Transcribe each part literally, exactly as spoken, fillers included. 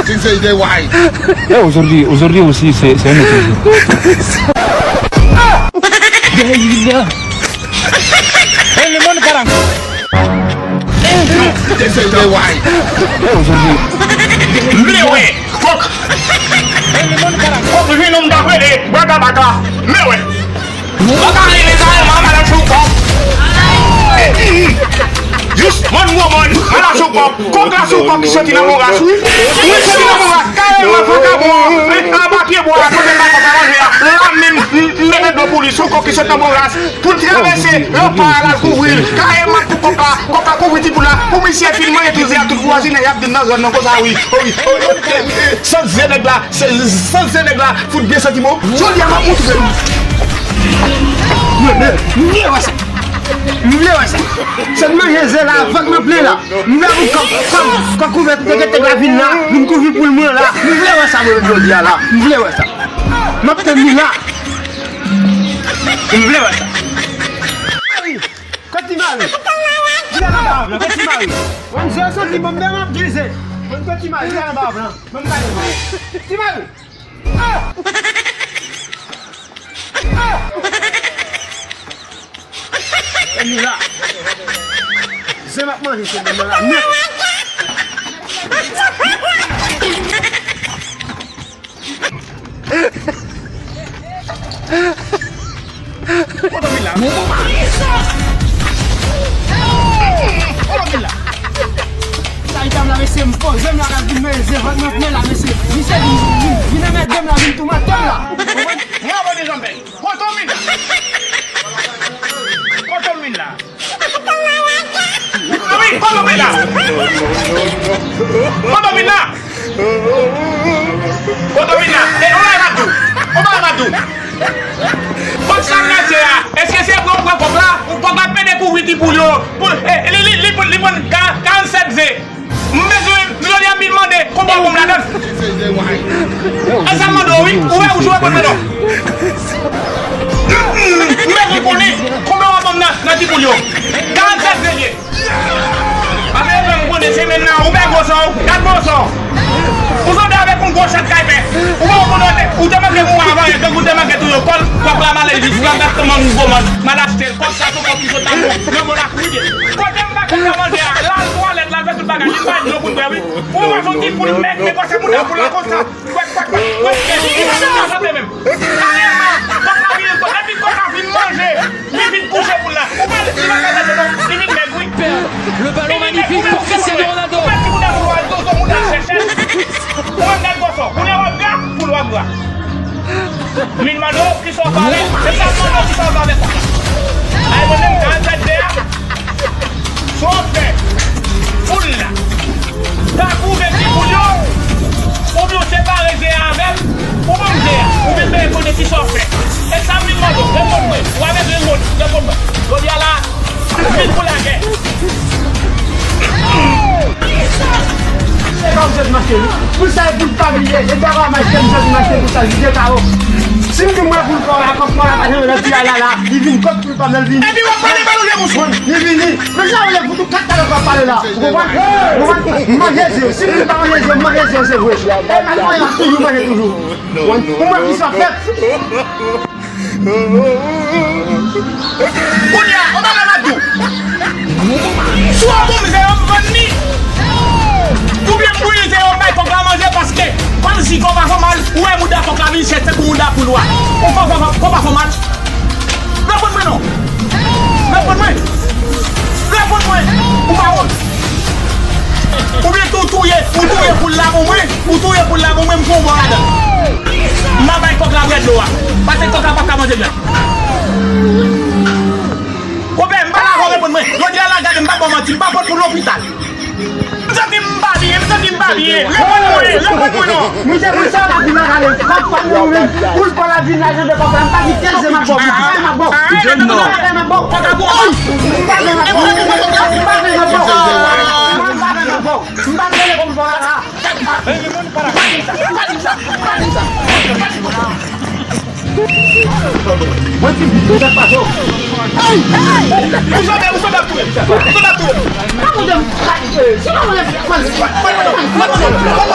Sin se ide wai. Eh, aujourd'hui, aujourd'hui aussi, c'est, c'est un autre jour. El mundo para. Sin se ide wai. Eh, aujourd'hui. Mwen wè, kòk. El mundo para. Kòk vin nou m t ap rele, baka baka. Mwen wè. Ou pa ka rele sa, e mwen, madanm sou kòk. Jis, mòn gwo mòn, madanm sou kòk. Kòk la sou kòk ki soti nan Boras, wi. Wi, soti nan Boras. Kareman, vakabon an, anba pye bwa a, kote l bay kòk la manje a. La menm, m, m mete dlo pou li, sou kòk ki soti nan Boras. Pou l travèse ranpa a, l al kouvri l. Kareman pou kòk la, kòk la kouvri ti poul la. Pou misye fin manje tout ze a, tout vwazinay ap vin nan zòn nan konsa, wi. Wi, wi, wi. Santi ze nèg la. Se, santi ze nèg la fout byen santi mo. Jodi a m ap montre nou. M vle, m vle wè sa. M vle wè sa. Se manje ze la, vant mwen plen la. M vle pou kòk, kòk, kòk kouvè tout teke tèt la vin la, vin kouvri poul mwen la. M vle wè sa mwen menm jodi a la. M vle wè sa. M ap tann li la. M vle wè sa. Kot Ti Mari? Vin nan barav lan, kot Ti Mari? Mwen, je santi mwen menm ap grize. Mwen, kot Ti Mari? Vin nan barav lan. Mwen, m gade mwen. Ti Mari! Ah! Ah! Vini la. Zen m ap manje se mwen la nèt. Kote w vin la? Kote w vin la? Sa li ta m la, mesye, m poze m la, l ap vin meze vant mwen plen la, mesye. Misye vin, vin, vin anmède m la, vin toumante m la. Mwen abòne janm fè. Kote w vin la? Kote w vin la? Wi, kote w vin la? Kote w vin la? Kote w vin la? E, on bagay m ap di w. On bagay m ap di w. Kòk sa m nan tè a, èske se vre ou pran kòk la? Ou kòk la pede kouvri ti poul yo. Pou, e, li, li, li, li pran ka-, karannsèt ze. M bezwen, jodi a m vin mande, konbyen w ban m ladan l? E sa m mande w, wi. Ou wè, ou jwe konn mwen non. M bezwen konnen, konbyen w ap ban m nan, nan ti poul yo? Karannsèt ze l ye. Paske m konnen semèn nan, ou bèl gwo sa w, gad gwo sa w. Ou sanble avèk yon gwo chat kay pè. Ou wè, ou konnen, ou te manke mouri avan yè, tankou ou te manke touye kòk, kòk la male jis la, gad kòman m gwo mòn, m al achte l. Kòk sa, se kòk ki sot nan, nan bò lakou, wi. Kote m ba kòk la manje a, l al twalèt, l al fè tout bagay, li bay dlo pou l bwè, wi. Ou wè yon ti poul mèg, men kòk se moun nan poul la konsa. Kwèk, kwèk, kwèk, kwèk, li, li pa nan sante menm. Kareman, kòk la vin, depi kòk la fin manje, li vin kouche poul la. Ou pa, li pa ka tande non, li vin mèg, wi. Le ballon magnifique pour Cristiano Ronaldo. Ou pa di moun nan poul la, zozo moun nan chèche. Ou wè gad gòson, moun nan wè gra, poul wè gra. Min mande w, kisa w fè avè l? E sa m mande w, kisa w fè avè sa? Ay, mwen menm, ka fè de a. Sa w fè? Poul la. Ka kouve ti poul yo. Oubyen w separe ze a avè l. Ou ban m ze a. Ou vin benyen konnen kisa w fè. E sa m vin mande w. Reponn mwen. Ou pa bezwen wont. Reponn mwen. Jodi a la, vin pou lagè. Se pa ou sot mache, wi. Pou sa, e pou l pa bliye. E pa pa mache, m sot mache pou sa, jije kawo. Si m di mwen pou l pa la, kòk mwen la, pa janm nan ti la, la, la, li vin kòk pou l pa nan vini. Epi w ap pale, pale, ou gen bouch. Li vini. Men sa, ou lè pou tou kat talè w ap pale la. Ou konprann? Ou konprann? M manje ze yo. Si m di m pa manje ze yo, m manje ze yo, se vre. E, m ap manje, m ap toujou manje toujou. Ou mwen ki sa fèt. Kounye a, on bagay m ap di w. Si w ap bon mizè yo, m vann li. Oubyen m brile yo, m bay kòk la manje, paske kòmsi kòk pa fè mal, ou wè mouda kòk la vin chèch tankou mouda poul wa. Ou fè kòk pa fè mal. Reponn mwen non. Reponn mwen. Reponn mwen. Ou pa wont. Oubyen tou touye, ou touye poul la pou mwen, ou touye poul la pou mwen, m pran w bò ladan l. M a bay kòk la bwè dlo a. Pase kòk la pa ka manje byen. Ou pè, m pa la, ou reponn mwen. Jodi a la, gade, m pa ba w manti, m pa pot pou lopital. M santi m pa byen, m santi m pa byen. Reponn mwen, reponn mwen non. Misye pou sa la pou la gade. Kòk pa nou menm. Pou l pa la vin la, jan de kòk la, m pa di kèl se m ap ba w, m pa di m ap ba w. M pa di m ap ba w. M pa di m ap ba w. M pa di m ap ba w. M pa di m ap ba w. M pa di m ap ba w. M pa di m ap ba w. Mwen di, sa k pase w? Ou sot ap touye, ou sot ap touye. Ou sot ap touye. Pa mande m, se pa mande m, mande m, mande m, mande m,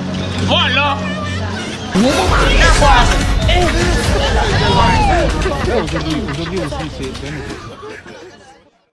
Vòlò. Nan bò a. Aujourd'hui, aujourd'hui aussi, c'est un nouveau jour.